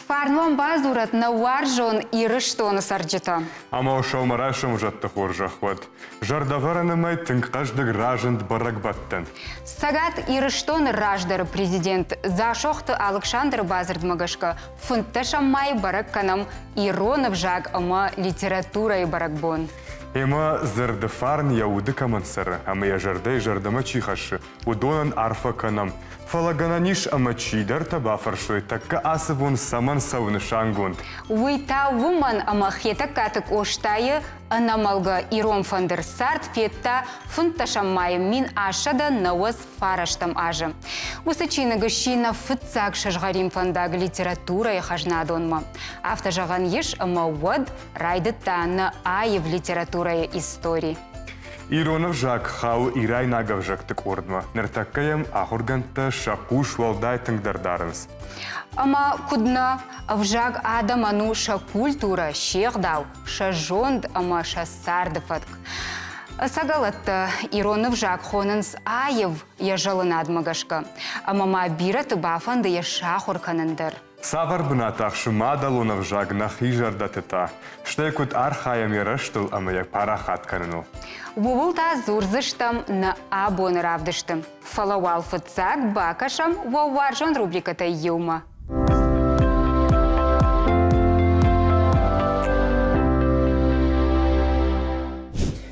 Фарн уӕм бадзурӕд нӕ уарзон Ирыстоны цӕрджытӕ. Ӕмӕ сӕумӕрайсом зӕдты хорзӕх уӕд. Зӕрдӕвӕрӕны мӕй тынг хъӕздыг разынд бӕрӕгбӕттӕн. Цӕгат Ирыстоны раздӕры президент Дзасохты Алыксандры бадзырдмӕ гӕсгӕ фынддӕсӕм майы бӕрӕг кӕнӕм ирон ӕвзаг ӕмӕ литературӕйы бӕрӕгбон. Ӕмӕ дзырды фарн йӕ уды кӕмӕн цӕры ӕмӕ йӕ зӕрдӕйы зӕрдӕмӕ чи хӕссы, уыдонӕн арфӕ кӕнӕм. Фӕлӕ гӕнӕн ис ӕмӕ чидӕртӕ бафӕрсой, тӕккӕ ацы бон цӕмӕн цӕуы нысангонд. Уый та уымӕн, ӕмӕ Хетӕгкаты Къостайы ӕнӕмӕлгӕ ирон фӕндыр цард федта фынддӕсӕм майы 1199 азы. Уыцы чиныг сси нӕ фыццаг сызгъӕрин фӕндаг литературӕйы хӕзнадонмӕ. Афтӕ зӕгъӕн ис, ӕмӕ уӕд райдыдта нӕ аив литературӕйы истори. Ирон ӕвзаг хауы ирайнаг ӕвзӕгты къордмӕ. Ныртӕккӕ йӕм ахуыргӕндтӕ сӕ хъус уӕлдай тынгдӕр дарынц. Ӕмӕ куыд нӕ, ӕвзаг адӕмӕн у сӕ культурӕ, се гъдау, сӕ зонд ӕмӕ сӕ царды фӕтк. Ӕцӕгӕлӕттӕ ирон ӕвзаг хонынц аив йӕ зӕлынадмӕ гӕсгӕ, ӕмӕ ма бирӕты бафӕнды йӕ сахуыр кӕнын дӕр. Цавӕр бынат ахсы мадӕлон ӕвзаг нӕхи зӕрдӕты та, стӕй куыд архайӕм йӕ рӕзтыл ӕмӕ йӕ парахат кӕныныл? Ууыл та дзурдзыстӕм нӕ абоны равдысты. Фӕлӕ уал фыццаг бакӕсӕм уӕ уарзон рубрикӕтӕй иумӕ.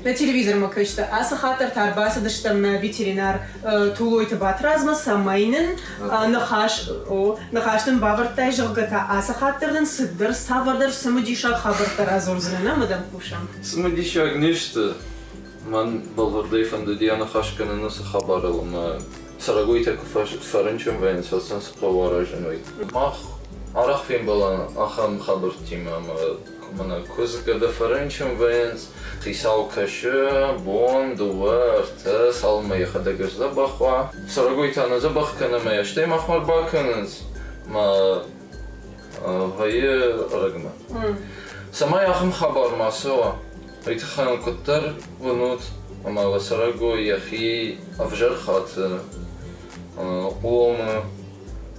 Нӕ телевизормӕ кӕсты ацы хатт дӕр та ӕрбацыдыстӕм нӕ ветеринар Тулойты Батрадзмӕ, цӕмӕй нын ныхас, о, ныхас нын бавӕрдтай, зӕгъгӕ та ацы хатт дӕр нын цыдӕр цавӕрдӕр цымыдисаг хабӕрттӕ радзурдзынӕ, нӕ мадам хъусӕм. Цымыдисаг не сты. Мӕн бӕлвырдӕй фӕндыди аныхас кӕнын уыцы хабарыл ӕмӕ цӕрӕгойтӕ куы фӕрынчын вӕййынц, уӕд сын цы хъӕуы аразын, уый. Мах арӕх фембӕлӕм ахӕм хабӕрттимӕ ӕмӕ мӕнӕ куыдз гӕды фӕрынчын вӕййынц, хицау кӕсы, бон, дыууӕ, ӕртӕ, цалынмӕ йӕхӕдӕг сдзӕбӕх уа. Цӕрӕгойтӕ нӕ дзӕбӕх кӕны ӕмӕ йӕ стӕй махмӕ ӕрбакӕнынц мӕ вӕййы ӕрӕгмӕ. Цӕмӕй ахӕм хабар ма цӕуа, уый тыххӕй куыддӕр уынут, ӕмӕ уӕ цӕрӕгой йӕхи ӕвзӕр хаты, хъомы,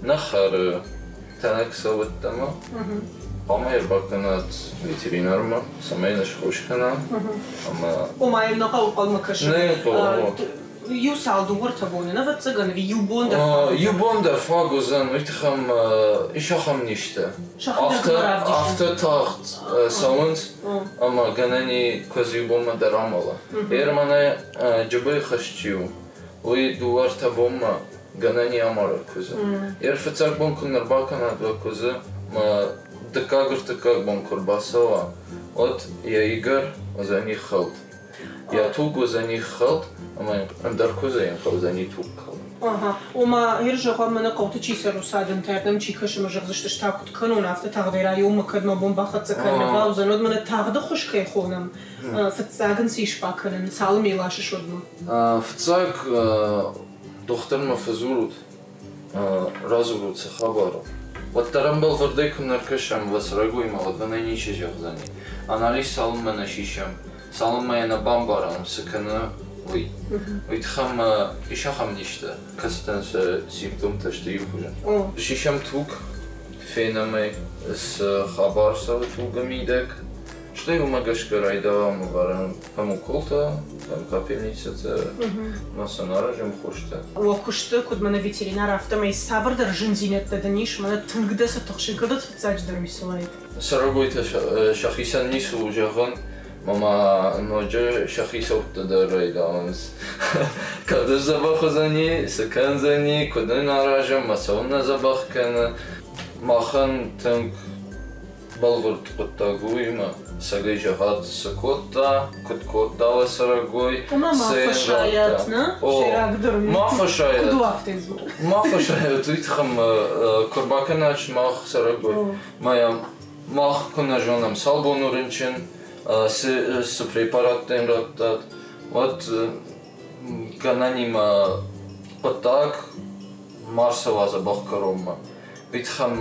нӕ хӕры, тӕнӕг цӕуы ӕддӕмӕ. Хъуамӕ йӕ бакӕнат ветеринармӕ, цӕмӕй йын схос кӕна. Ӕмӕ Ома йын нӕ хъӕуы хъӕумӕ кӕсын. Нӕ хъӕуы. Иу цалдӕр ӕртӕ боны, ӕвӕццӕгӕн, ӕви иу бон дӕр фаг уыдзӕн? Иу бон дӕр фаг уыдзӕн, уый тыххӕй ис ахӕм низтӕ. Сӕхӕдӕг равдисынц. Афтӕ тагъд цӕуынц, ӕмӕ гӕнӕн и куыдз иу бонмӕ дӕр амӕла. Ерманӕ джыбыйы хӕст чи у, уый дыууӕ-ӕртӕ бонмӕ гӕнӕн и амара куыдзы. Йе рфыццаг бон куы нӕ рбакӕнат уӕ куыдзы, мӕ дыккаг-ӕртыккаг бон куы рбацӕуа, уӕд йӕ игӕр уыдзӕни хӕлд. Йӕ туг уыдзӕни хӕлд, ӕмӕ ӕндӕр куыдзы йын хъӕудзӕни туг калын. Ага. Ома, ир зӕгъӕм, мӕнӕ хъӕуты чи цӕры, уыцы адӕмтӕ ардӕм чи кӕсы ӕмӕ зӕгъдзысты, ӕз та куыд кӕнон, афтӕ тагъдӕй районмӕ кӕд мӕ бон бахӕццӕ кӕнын нӕ бауыдзӕн, уӕд мӕнӕ тагъды хуыз кӕй хонӕм, фыццаг ын цы ис бакӕнӕн, цалынмӕ йӕ ласыс, уӕдмӕ? Фыццаг дохтырмӕ фӕдзурут, радзурут, цы хабар у. Уӕддӕр ӕм бӕлвырдӕй куы нӕ ркӕсӕм уӕ цӕрӕгоймӕ, уӕд нӕ ничи зӕгъдзӕни. Анализ цалынмӕ нӕ сисӕм, цалынмӕ йӕ нӕ бамбарӕм, цы кӕны, уый. Уый тыххӕй ма ис ахӕм низтӕ, кӕцытӕн сӕ симптомтӕ сты иухуызон. Сисӕм туг, фенӕм ӕй, цы хабар цӕуы тугы мидӕг, стӕй уымӕ гӕсгӕ райдайӕм ӕвӕрӕм кӕм уколтӕ, кӕм капельницӕтӕ, ма сын аразӕм хостӕ. Уӕ куысты, куыд мӕнӕ ветеринар, афтӕмӕй цавӕрдӕр зындзинӕдтӕ дын ис, мӕнӕ тынг дӕ цы тыхсын кӕны, фыццаджыдӕр уый цы уаид? Цӕрӕгойтӕ сӕхицӕн ницы у зӕгъын, ӕмӕ ноджы сӕ хицӕуттӕ дӕр райдауынц. Кӕд сдзӕбӕх уыдзӕни, цы кӕндзӕни, куыд ын аразӕм, мӕ цӕуылнӕ дзӕбӕх кӕны. Махӕн тынг бӕлвырд хъуыддаг у уыимӕ. Цӕгӕй зӕгъӕд, цы кодта, куыд кодта уӕ цӕрӕгой, Ӕмӕ ма цы йын фӕсайӕт, радта. нӕ? О, Сӕйрагдӕр у. ма фӕсайӕт. Куыд у афтӕ дзуры? Ма фӕсайӕт, уый тыххӕй куы рбакӕнат сымах цӕрӕгой, Ма йӕм мах куы нӕ зонӕм, цал бон у рынчын, цы препараттӕ йын радтат, уӕд гӕнӕнимӕ хъуыддаг ма рцӕуа дзӕбӕх кӕронмӕ. Уый тыххӕй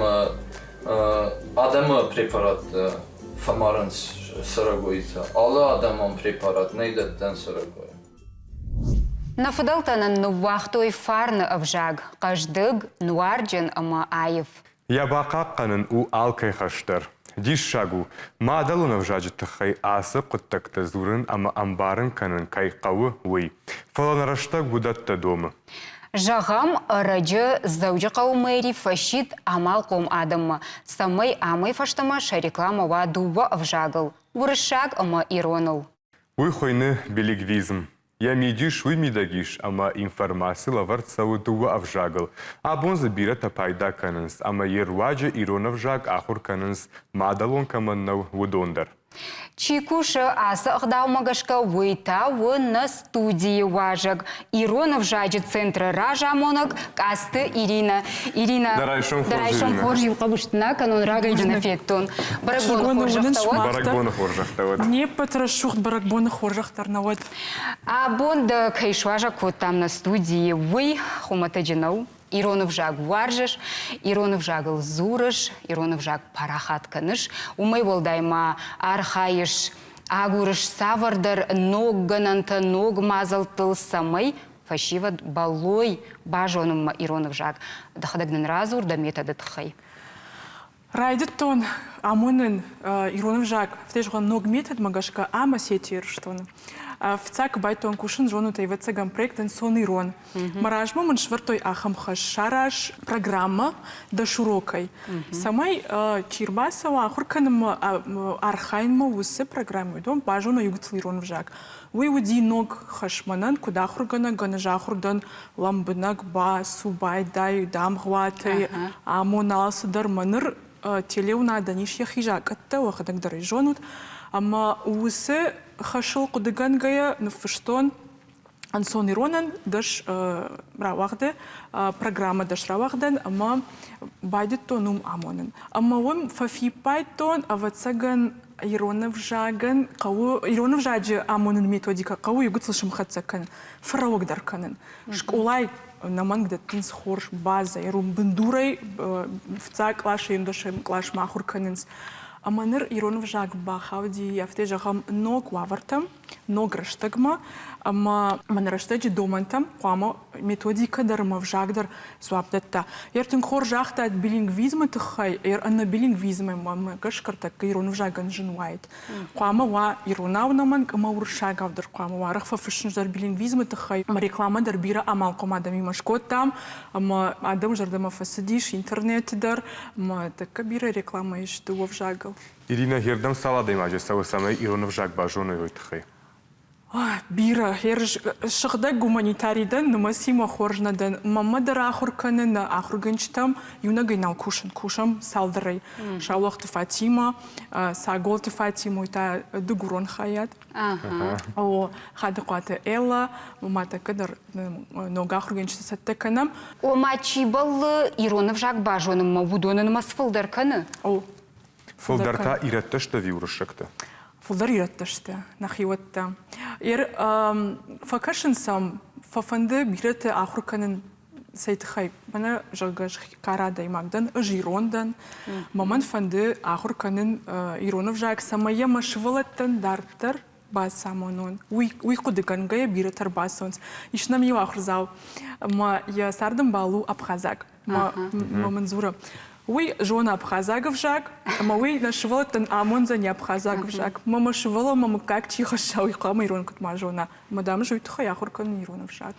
адӕмы препараттӕ фӕмарынц цӕрӕгойтӕ. Алы адӕмон препарат нӕй дӕттӕн цӕрӕгойӕн. Нӕ фыдӕлтӕ нын ныууагътой фарны ӕвзаг, хъӕздыг, нуарджын ӕмӕ аив. Йӕ бахъахъхъӕнын у алкӕй хӕс дӕр. Диссаг у, мадӕлон ӕвзаджы тыххӕй ацы хъуыддӕгтӕ дзурын ӕмӕ ӕмбарын кӕнын кӕй хъӕуы, уый. Фӕлӕ нӕ рӕстӕг уыдӕттӕ домы. Зӕгъӕм, ӕрӕджы Дзӕуджыхъӕуы мэри фӕсидт амалхъом адӕммӕ, цӕмӕй амӕй фӕстӕмӕ сӕ рекламӕ уа дыууӕ ӕвзагыл – уырыссаг ӕмӕ ироныл. Уый хуыйны билингвизм. Йӕ мидис уый мидӕг ис, ӕмӕ информаци лӕвӕрд цӕуы дыууӕ ӕвзагыл. Абон дзы бирӕтӕ пайда кӕнынц ӕмӕ йе руаджы ирон ӕвзаг ахуыр кӕнынц, мадӕлон кӕмӕн нӕу, уыдон дӕр. Чи кусы ацы ӕгъдаумӕ гӕсгӕ, уый та у нӕ студийы уазӕг, ирон ӕвзаджы центры разамонӕг Къацты Иринӕ. Иринӕ, дӕ райсом дӕ райсом хорз, иу хъӕбыст нӕ кӕнон, рагӕй дын нӕ федтон. Бӕрӕгбоны хорзӕхтӕ уӕд. Бӕрӕгбоны хорзӕхтӕ уӕд. Не ппӕт рӕсугъд бӕрӕгбоны хорзӕх дӕр нӕ уӕд. Абон дӕ кӕй суазӕг кодтам нӕ студийы, уый хуымӕтӕджы нӕу. Ирон ӕвзаг уарзыс, ирон ӕвзагыл дзурыс, ирон ӕвзаг парахат кӕныс. Уымӕй уӕлдай ма архайыс, агурыс цавӕрдӕр ног гӕнӕнтӕ, ног мадзӕлттыл, цӕмӕй фӕсивӕд бӕллой базонынмӕ ирон ӕвзаг. Дӕхӕдӕг нын радзур дӕ методы тыххӕй. Райдыдтон амонын ирон ӕвзаг, афтӕ зӕгъӕм, ног методмӕ гӕсгӕ ӕмӕ Осетийы Ирыстоны. Фыццаг байдтон кусын, зонут, ӕвӕццӕгӕн, проект «Ӕнцон ирон». Мӕ размӕ мын сӕвӕрдтой ахӕм хӕс: сараз программӕ дӕс урокӕй, цӕмӕй чи рбацӕуа ахуыр кӕнынмӕ, архайынмӕ уыцы программӕ, уыдон базоной иугуыцыл ирон ӕвзаг. Уый уыди ног хӕс мӕнӕн, куыд ахуыргӕнӕгӕн, ӕз ахуыр дӕн лӕмбынӕг бацу, байдай, дамгъуатӕй, амон алцыдӕр. Мӕ ныр телеуынадӕн ис йӕхи закъӕттӕ, уӕхӕдӕг дӕр ӕй зонут. Ӕмӕ уыцы хӕсыл хъуыдыгӕнгӕйӕ ныффыстон ӕнцон иронӕн дӕс рауагъды, программӕ дӕс рауагъдӕн ӕмӕ байдыдтон уым амонын. Ӕмӕ уым фӕфиппайдтон, ӕвӕццӕгӕн, ирон ӕвзагӕн хъӕуы, ирон ӕвзаджы амонын методикӕ хъӕуы иугуыцыл сӕмхӕццӕ кӕнын, фӕрӕуӕгдӕр кӕнын. Скъолайы ӕнӕмӕнг дӕттынц хорз базӕ, ирон бындурӕй фыццаг къласӕй ӕндӕсӕм къласмӕ ахуыр кӕнынц. Ӕмӕ ныр ирон ӕвзаг бахауди, афтӕ зӕгъӕм, ног уавӕртӕм, ног рӕстӕгмӕ ӕмӕ мӕнӕ рӕстӕджы домӕнтӕм хъуамӕ методикӕ дӕр ӕмӕ ӕвзаг дӕр дзуапп дӕтта. Ер тынг хорз загътат билингвизмы тыххӕй, ер ӕнӕ билингвизмӕй мӕ гӕсгӕ ӕртӕккӕ ирон ӕвзагӕн зын уаид. Хъуамӕ уа иронау ӕнӕмӕнг ӕмӕ уырыссагау дӕр хъуамӕ уа. Арӕх фӕфыссынц дӕр билингвизмы тыххӕй. Ӕмӕ рекламӕ дӕр бирӕ амалхъом адӕмимӕ скодтам ӕмӕ адӕмы зӕрдӕмӕ фӕцыдис интернеты дӕр ӕмӕ тӕккӕ бирӕ рекламӕ ис дыууӕ ӕвзагыл. Иринӕ, хердӕм цал адӕймаджы цӕуы, цӕмӕй ирон ӕвзаг базоной, уый тыххӕй? Бирӕ. Сыгъдӕг гуманитари дӕн, нымӕцимӕ хорз нӕ дӕн. Маммӕ дӕр ахуыр кӕны нӕ ахуыргӕнджытӕм. Иунӕгӕй нал кусын, кусӕм цалдӕрӕй. Саулохты Фатимӕ, Цӕголты Фатимӕ, уый та дыгурон хайад. О, Хадыхъуаты Эллӕ, ма тӕккӕ дӕр ног ахуыргӕнджыты цӕттӕ кӕнӕм. Ома чи бӕллы ирон ӕвзаг базонынмӕ, уыдоны нымӕц фылдӕр кӕны? О. Фылдӕр та ирӕттӕ сты ӕви уырыссӕгтӕ? Фылдӕр ирӕттӕ сты, нӕхиуӕттӕ. Фӕкӕсын сӕм, фӕфӕнды бирӕты ахуыр кӕнын цӕй тыххӕй. Мӕнӕ, зӕгъгӕ, кар адӕймаг дӕн, ӕз ирон дӕн. Мӕ мӕн фӕнды ахуыр кӕнын ирон ӕвзаг, цӕмӕй йӕ мӕ сывӕллӕттӕн дарддӕр бацамонон. Уый, уый хъуыдыгӕнгӕйӕ бирӕтӕ ӕрбацӕуынц. Ис нӕм иу ахуырдзау, ӕмӕ йӕ цардӕмбал у абхазаг. Мӕ мын дзуры, уый зоны абхазаг ӕвзаг, ӕмӕ уый нӕ сывӕллӕттӕн амондзӕн абхазаг ӕвзаг. Мӕ мӕ сывӕллонмӕ мыггаг чи хӕсса, уый хъуамӕ ирон куыд ма зона. Ӕмӕ дам ӕз уый тыххӕй ахуыр кӕнын ирон ӕвзаг.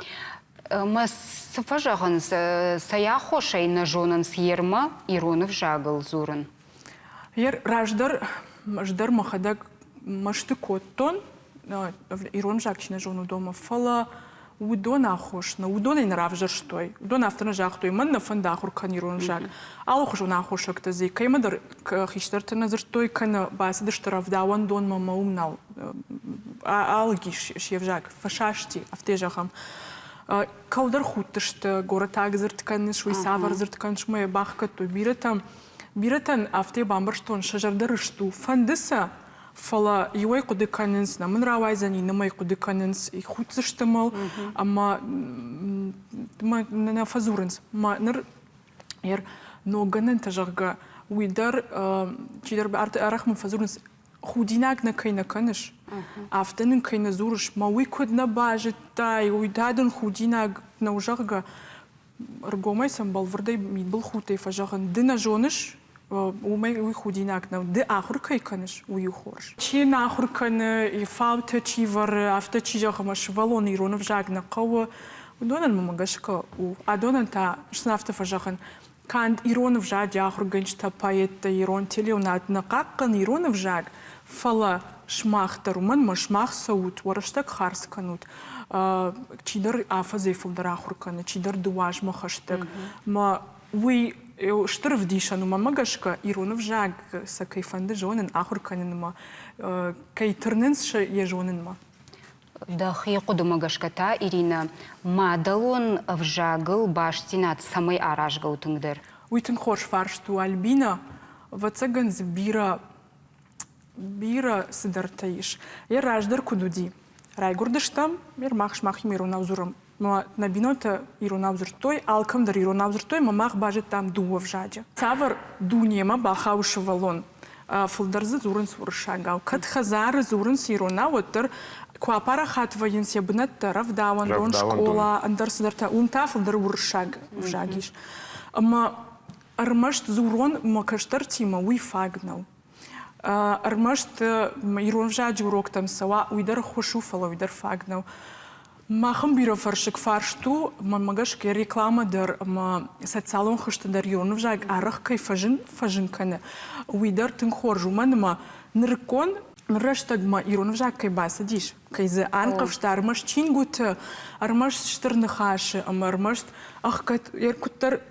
Мӕ цы фӕзӕгъынц, цӕй аххосӕй нӕ зонынц ермӕ ирон ӕвзагыл дзурын? Раздӕр ӕз дӕр мӕхӕдӕг мӕсты кодтон, ирон ӕвзаг чи нӕ зоны, уыдонмӕ, фӕлӕ уыдон аххос нӕ, уыдонӕй нӕ равзӕрстой. Уыдон афтӕ нӕ загътой, мӕн нӕ фӕнды ахуыр кӕнын ирон ӕвзаг. Алыхуызон аххосӕгтӕ дзы кӕимӕдӕр хистӕртӕ нӕ дзырдтой, кӕнӕ бацыдысты рӕвдауӕндонмӕ ӕмӕ уым нал алыг ис се взаг, фӕсасти, афтӕ зӕгъӕм. Кӕуылдӕр худтысты, горӕтаг дзырд кӕныс, уый цавӕр дзырд кӕныс, мӕ йӕ бахгӕдтой. Бирӕтӕ Бирӕтӕн афтӕ бамбӕрстон, сӕ зӕрдӕ рыст у, фӕнды сӕ, фӕлӕ иуӕй хъуыды кӕнынц, нӕ мын рауайдзӕн, иннӕмӕй хъуыды кӕнынц, худдзысты мыл ӕмӕ нӕ фӕдзурынц. Мӕ ныр ноггӕнӕнтӕ, зӕгъгӕ, уый дӕр чидӕр арӕх мын фӕдзурынц, худинаг нӕ кӕй нӕ кӕныс, афтӕ нын кӕй нӕ дзурыс, мӕ уый куыд нӕ базыдтай, уый та дын худинаг нӕу, зӕгъгӕ. Ӕргомӕй сӕм бӕлвырдӕй мидбылхудтӕй фӕзӕгъын, ды нӕ зоныс, уымӕй уый худинаг нӕу. Ды ахуыр кӕй кӕныс, уый у хорз. Чи нӕ ахуыр кӕны, фаутӕ чи вӕры, афтӕ чи зӕгъы, мӕ сывӕллон ирон ӕвзаг нӕ хъӕуы, уыдонӕн мӕмӕ гӕсгӕ у. Адонӕн та сын афтӕ фӕзӕгъын, канд ирон ӕвзаджы ахуыргӕнджытӕ, поэттӕ, ирон телеуынад нӕ хъахъхъӕны ирон ӕвзаг, фӕлӕ сымах дӕр, уымӕн ӕмӕ сымах цӕут, уӕ рӕстӕг хардз кӕнут. Чидӕр афӕдзӕй фылдӕр ахуыр кӕны, чидӕр дыууӕ азмӕ хӕстӕг. Мӕ уый стыр ӕвдисӕн у мӕнмӕ гӕсгӕ, ирон ӕвзаг сӕ кӕй фӕнды зонын, ахуыр кӕнынмӕ, кӕй тырнынц сӕ йӕ зонынмӕ. Дӕхи хъуыдымӕ гӕсгӕ та, Иринӕ, мадӕлон ӕвзагыл бастдзинад цӕмӕй аразгӕ у тынгдӕр? Уый тынг хорз фарст у, Альбина. Ӕвӕццӕгӕн дзы бирӕ, бирӕ цыдӕртӕ ис. Йӕ раздӕр куыд уыди? Райгуырдыстӕм, мах сымахимӕ иронау дзурӕм. Нӕ бинонтӕ иронау дзырдтой, алкӕм дӕр иронау дзырдтой, ӕмӕ мах базыдтам дыууӕ взаджы. Цавӕр дунемӕ бахауы сывӕллон? Фылдӕр дзы дзурынц уырыссагау. Кӕд хӕдзары дзурынц иронау, уӕддӕр куы апарахат вӕййынц йӕ бынӕттӕ, рӕвдауӕндон, скъола, ӕндӕр цыдӕртӕ, уым та фылдӕр уырыссаг ӕвзаг ис. Ӕмӕ ӕрмӕст дзурон мӕ кӕстӕртимӕ уый фаг нӕу. Ӕрмӕст ирон ӕвзаджы уроктӕм цӕуа, уый дӕр ӕххуыс у, фӕлӕ уый дӕр фаг нӕу. Махӕн бирӕфӕрсыг фарст у, мӕнмӕ гӕсгӕ рекламӕ дӕр ӕмӕ социалон хызты дӕр ирон ӕвзаг арӕх кӕй фӕзын, фӕзын кӕны, уый дӕр тынг хорз, уымӕн ӕмӕ нырыккон рӕстӕгмӕ ирон ӕвзаг кӕй бацыдис, кӕй дзы анхъӕвзта ӕрмӕст чингуыты, ӕрмӕст стыр ныхасы ӕмӕ ӕрмӕст ӕхгӕд, куыддӕр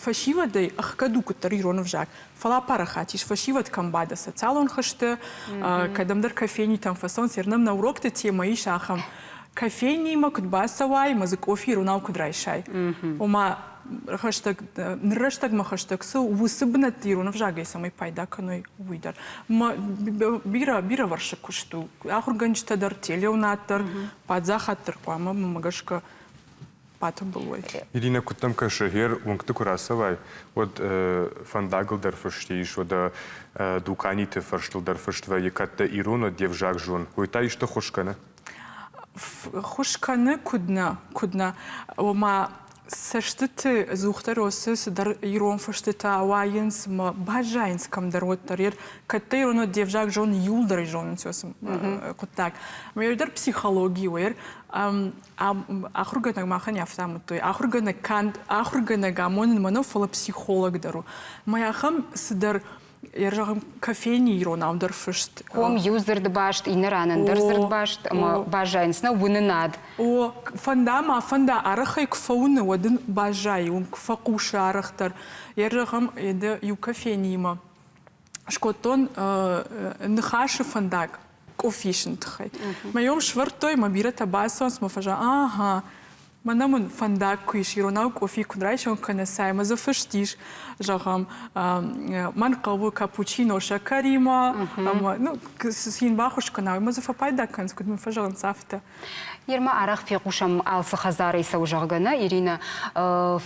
фӕсивӕдӕй ӕхгӕд у куыддӕр ирон ӕвзаг, фӕлӕ апарахат ис, фӕсивӕд кӕм бады социалон хызты, кӕдӕмдӕр кофейнитӕм фӕцӕуынц, ернӕм нӕ урокты темӕ ис ахӕм. Кофейнимӕ куыд бацӕуай ӕмӕ дзы къофи иронау куыд райсай. Ома хӕстӕг, ныр рӕстӕгмӕ хӕстӕг цы уыцы бынӕтты ирон ӕвзагӕй цӕмӕй пайда кӕной, уый дӕр. Бирӕ, бирӕвӕрсыг куыст у. Ахуыргӕнджытӕ дӕр, телеуынад дӕр, паддзахад дӕр хъуамӕ, мӕнмӕ гӕсгӕ, батымбыл уой. Ирина, куыд дӕм кӕсы, гъер уынгты куы рацӕуай, уӕд фӕндагыл дӕр фыст ис, уӕдӕ дуканиты фӕрстыл дӕр фыст вӕййы, кӕд дӕ ирон, уӕд де взаг зон. Уый та исты ххуыс кӕны? Ххуыс кӕны, куыд нӕ, куыд нӕ. Ома цӕстыты ӕдзухдӕр осы цыдӕр ирон фыстытӕ уайынц ӕмӕ баззайынц кӕмдӕр уӕддӕр. Ер кӕд дӕ ирон, уӕд де взаг зон, иууылдӕр ӕй зонынц уыцы хъуыддаг. Ӕмӕ дӕр психологи у, ер Ахуыргӕнӕг махӕн афтӕ амыдтой. Ахуыргӕнӕг канд ахуыргӕнӕг амонынмӕ нӕу, фӕлӕ психолог дӕр у. Мӕ ахӕм цыдӕр, зӕгъӕм, кофейни иронау дӕр фыст. Ком иу дзырдбаст, иннӕ ран ӕндӕр дзырдбаст ӕмӕ баззайынц нӕ уынынад. О, фӕнда ма фӕнда арӕхӕй куы фӕуыны, уӕд ын баззайы, уым куы фӕхъусы арӕхдӕр. Йе зӕгъӕм, иу кофейниимӕ скодтон ныхасы фӕндаг къофи исыны тыххӕй. Мӕ йом сӕвӕрдтой, мӕ бирӕтӕ бацӕуынц, мӕ фӕзӕгъ, ага, мӕнӕ мын фӕндаг куы ис, иронау къофи куыд райсон кӕнӕ цай, мӕ дзы фыст ис, зӕгъӕм, мӕн хъӕуы капучино сӕкӕримӕ, ӕмӕ ну, цы йын баххуыс кӕна, уый мӕ дзы фӕпайда кӕнынц, куыд мын фӕзӕгъынц, афтӕ. Нырма арӕх фехъусӕм алцы хӕдзарӕй цӕуы, зӕгъгӕ, нӕ, Иринӕ,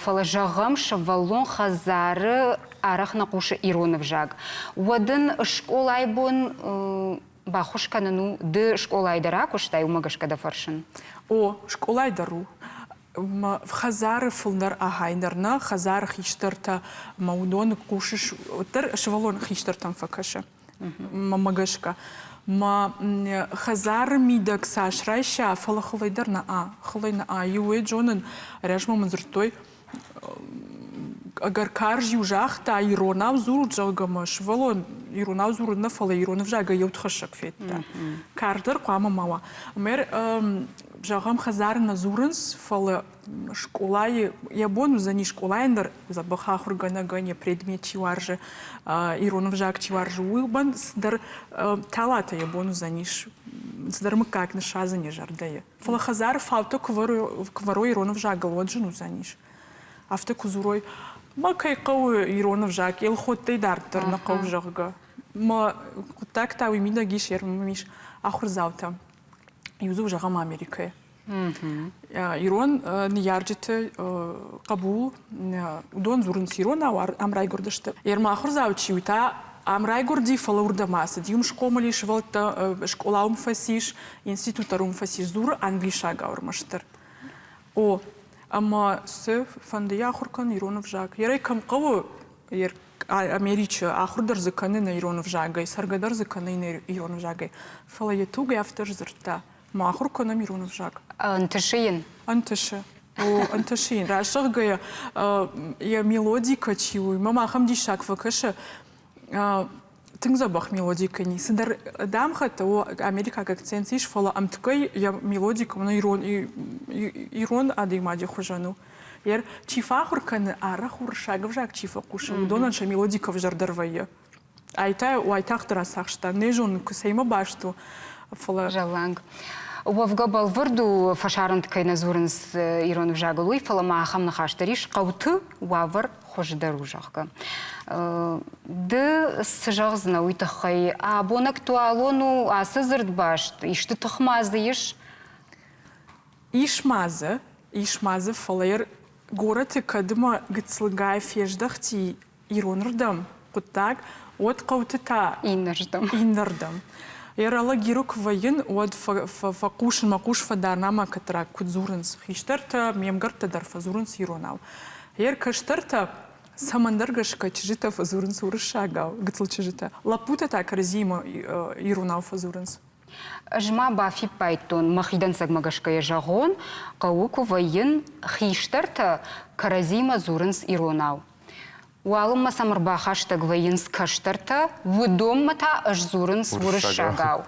фӕлӕ зӕгъӕм, сывӕллон хӕдзары арӕх нӕ хъусы ирон ӕвзаг. Уӕд ын скъолайы бон баххуыс кӕнын у, ды скъолайы дӕр акуыстай, уымӕ гӕсгӕ дӕ фӕрсын. О, скъолайы дӕр у. Хӕдзары фылдӕр ахайдӕр нӕ, хӕдзары хистӕртӕ ӕмӕ уыдоны хъусыс, уӕддӕр сывӕллон хистӕртӕм фӕкӕсы. Мӕнмӕ гӕсгӕ. Мӕ хӕдзары мидӕг цас райса, фӕлӕ хылӕй дӕр нӕ а, хылӕй нӕ а. Иуӕй зонын, размӕ мын дзырдтой, ӕгӕр карз-иу загъта, иронау дзурут, зӕгъгӕ, мӕ сывӕллон иронау дзурын нӕ, фӕлӕ ирон ӕвзагӕй еудхӕссӕг федта. Карздӕр хъуамӕ ма уа. Ӕмӕ, зӕгъӕм, хӕдзары нӕ дзурынц, фӕлӕ скъолайы йӕ бон уыдзӕни скъолайӕн дӕр дзӕбӕх ахуыргӕнӕгӕн йӕ предмет чи уарзы, ирон ӕвзаг чи уарзы, уымӕн цыдӕр талатӕ йӕ бон уыдзӕнис, цыдӕр мыггаг ныссадзын йӕ зӕрдӕйы. Фӕлӕ хӕдзары фаутӕ куы вӕрой ирон ӕвзагыл, уӕд зын уыдзӕнис. Афтӕ куы дзурой, ма кӕй хъӕуы ирон ӕвзаг, Елхоттӕй дарддӕр нӕ хъӕуы, зӕгъгӕ. Мӕ хъуыддаг та уый мидӕг ис, ӕрмӕм ис ахуырдзаутӕ. Иу дзы у, зӕгъӕм, Америкӕйы. Ирон ныййарджыты хъӕбул, уыдон дзурынц иронау, ам райгуырдысты. Ерма ахуырдзау чи у та ам райгуырди, фӕлӕ уырдӕм ацыди. Уым схъомыл ис, сывӕллӕттӕ скъола уым фӕцис, институт дӕр уым фӕцис, дзуры англисагау ӕрмӕстдӕр. О, Ӕмӕ цы фӕнды йӕ ахуыр кӕн ирон ӕвзаг. Ерӕй кӕм хъӕуы, Америчы ахуыр дӕр дзы кӕны нӕ ирон ӕвзагӕй, цӕргӕ дӕр дзы кӕны нӕ ирон ӕвзагӕй. Фӕлӕ йӕ туг афтӕ сдзырдта, ма ахуыр кӕнӕм ирон ӕвзаг. Ӕнтысы йын? Ӕнтысы. О, ӕнтысы йын. Раст зӕгъгӕйӕ, йӕ мелодикӕ чи у, мӕм ахӕм диссаг фӕкӕсы, тынг дзӕбӕх мелодикӕ ни. Цыдӕр дамгъӕтӕ, о, америкаг акцент ис, фӕлӕ ӕмткӕй йӕ мелодикӕ мӕнӕ ирон, ирон адӕймаджы хуызӕн у. Ер чи фӕахуыр кӕны, арӕх уырыссаг ӕвзаг чи фӕхъусы, уыдонӕн сӕ мелодикӕ ӕвзӕрдӕр вӕййы. Ай та уайтагъд рацахста. Не зонын, куы цӕимӕ баст у, фӕлӕ... Зӕлланг. Уӕвгӕ бӕлвырд у, фӕсарӕнты кӕй нӕ дзурынц ирон ӕвзагыл, уый, фӕлӕ ма ахӕм ныхас дӕр ис, хъӕуты уавӕр хуыздӕр у, зӕгъгӕ. Ды цы зӕгъдзынӕ уый тыххӕй? Абон актуалон у ацы дзырдбаст? Исты тых ма дзы ис? Ис ма дзы, ис ма дзы, фӕлӕ горӕты кӕдмӕ гыццылгай фездӕхти иронырдӕм хъуыддаг, уӕд хъӕуты та иннӕрдӕм. Иннӕрдӕм. Йӕ ралӕгиры куы вӕййын, уӕд фӕхъусын, мӕ хъус фӕдарын ӕмӕ кӕддӕраг куыд дзурынц. Хистӕртӕ, ме мгӕрттӕ дӕр фӕдзурынц иронау. Йе ркӕстӕртӕ цӕмӕндӕр гӕсгӕ чызджытӕ фӕдзурынц уырыссагау, гыццыл чызджытӕ. Лӕппутӕ та кӕрӕдзиимӕ иронау фӕдзурынц. Ӕз ма бафиппайдтон, мӕхи дӕнцӕгмӕгӕ гӕсгӕ йӕ зӕгъон, хъӕуы куы вӕййын, хистӕртӕ кӕрӕдзимӕ дзурынц иронау. Уалынмӕ сӕм ӕрбахӕстӕг вӕййынц кӕстӕртӕ, уыдонмӕ та ӕз дзурынц уырыссагау.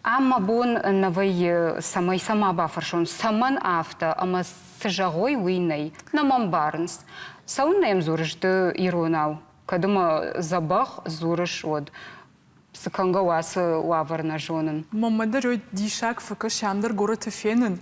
Ам мӕ бон нӕ вӕййы, цӕмӕй сӕ ма бафӕрсон, цӕмӕн афтӕ ӕмӕ цы зӕгъой, уый нӕй. Нӕ мӕ мбарынц. Цӕуыннӕ йӕм дзурыс ды иронау? Кӕд ӕмӕ дзӕбӕх дзурыс, уӕд цы кӕнгӕ у ацы уавӕр нӕ зонын. Маммӕ дӕр диссаг фӕкӕсы ам дӕр горӕты фенын.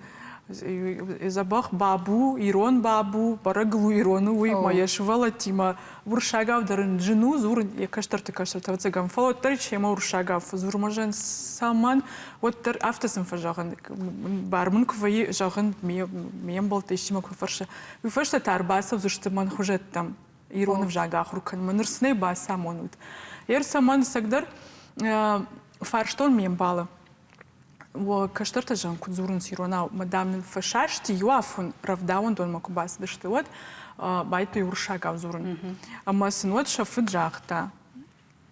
Дзӕбӕх бабу, ирон бабу, бӕрӕг у ирон у, уый ма йӕ сывӕллӕттимӕ уырыссагау дӕр ын зын у дзурын йӕ кӕстӕрты кӕстӕртӕ ӕвӕццӕгӕн, фӕлӕ уӕддӕр семӕ уырыссагау фӕдзуры мӕ зӕн цӕмӕн, уӕддӕр афтӕ сын фӕзӕгъын, бар мын куы вӕййы, зӕгъын, ме мбӕлттӕ исчи мӕ куы фӕрсы, уый фӕстӕ та ӕрбацӕудзысты мӕн хуызӕттӕм. Ирон ӕвзаг ахуыр кӕнынмӕ ныр сын ӕй бацамонут. Ер цӕмӕн ӕцӕгдӕр фарстон ме мбалы. Уӕ кӕстӕртӕ зӕгъын куыд дзурынц иронау, мадам нын фӕсасти иу афон рӕвдауӕндонмӕ куы бацыдысты, уӕд байдыдтой уырыссагау дзурын. Ӕмӕ сын уӕд сӕ фыд загъта,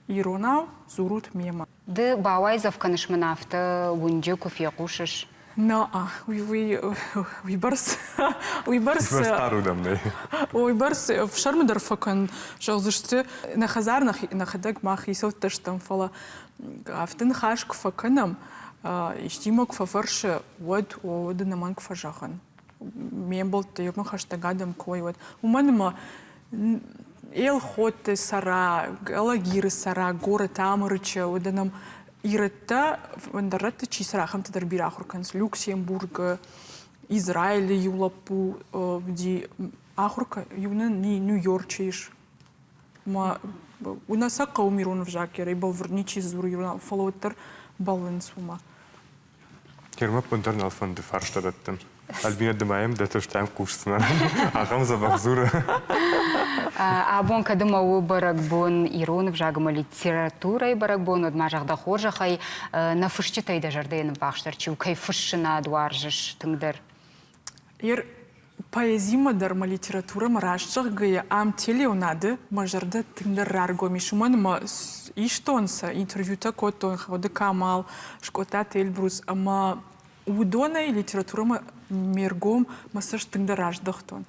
иронау дзурут мемӕ. Ды бауайдзӕф кӕныс мын афтӕ уынджы куы фехъусыс? На, уый уый уыйбӕрц уыйбӕрц хъару дӕм нӕй. Уыйбӕрц ӕфсӕрмы дӕр фӕкӕн, зӕгъдзысты, нӕ хӕдзар нӕхӕдӕг мах хицӕуттӕ стӕм, фӕлӕ афтӕ ныхас куы фӕкӕнӕм, истимӕ куы фӕфӕрсы, уӕд уӕд ӕнӕмӕнг фӕзӕгъын. Ме мбӕлттӕ иумӕ хӕстӕг адӕм куы уой, уӕд. Уымӕн ӕмӕ Елхотты цӕра, Алагиры цӕра, горӕт Амырычы, уыдонӕм ирӕттӕ ӕндӕр рӕтты чи цӕра, ахӕмтӕ дӕр бирӕ ахуыр кӕнынц. Люксембургы, Израилы иу лӕппу уыди ахуыр иу нын Нью-Йорчы ис. Ма уына сӕ хъӕуы ирон ӕвзаг ерӕй бӕлвырд ничи дзуры иронау, фӕлӕ уӕддӕр бӕллынц уымӕ. Кермӕ ӕппындӕр нал фӕнды фарста дӕттын. Альбина, ды ма йӕм дӕ цӕстӕм хъусдзынӕ. Ахӕм дзӕбӕх дзуры. Абон кӕд ӕмӕ у бӕрӕгбон ирон ӕвзаг ӕмӕ литературӕйы бӕрӕгбон, уӕд ма зӕгъ дӕ хорзӕхӕй, нӕ фысджытӕй дӕ зӕрдӕйы ныввахсдӕр чи у, кӕй фыссынад уарзыс тынгдӕр? Ер поэзимӕ дӕр мӕ литературӕмӕ раст зӕгъгӕйӕ, ам телеуынады мӕ зӕрдӕ тынгдӕр раргом ис, уымӕн ӕмӕ истон сӕ, интервьютӕ кодтон Ходы Камал, Скъодтаты Эльбрус ӕмӕ уыдонӕй литературӕмӕ ме ргом мӕ цӕст тынгдӕр раздӕхтон.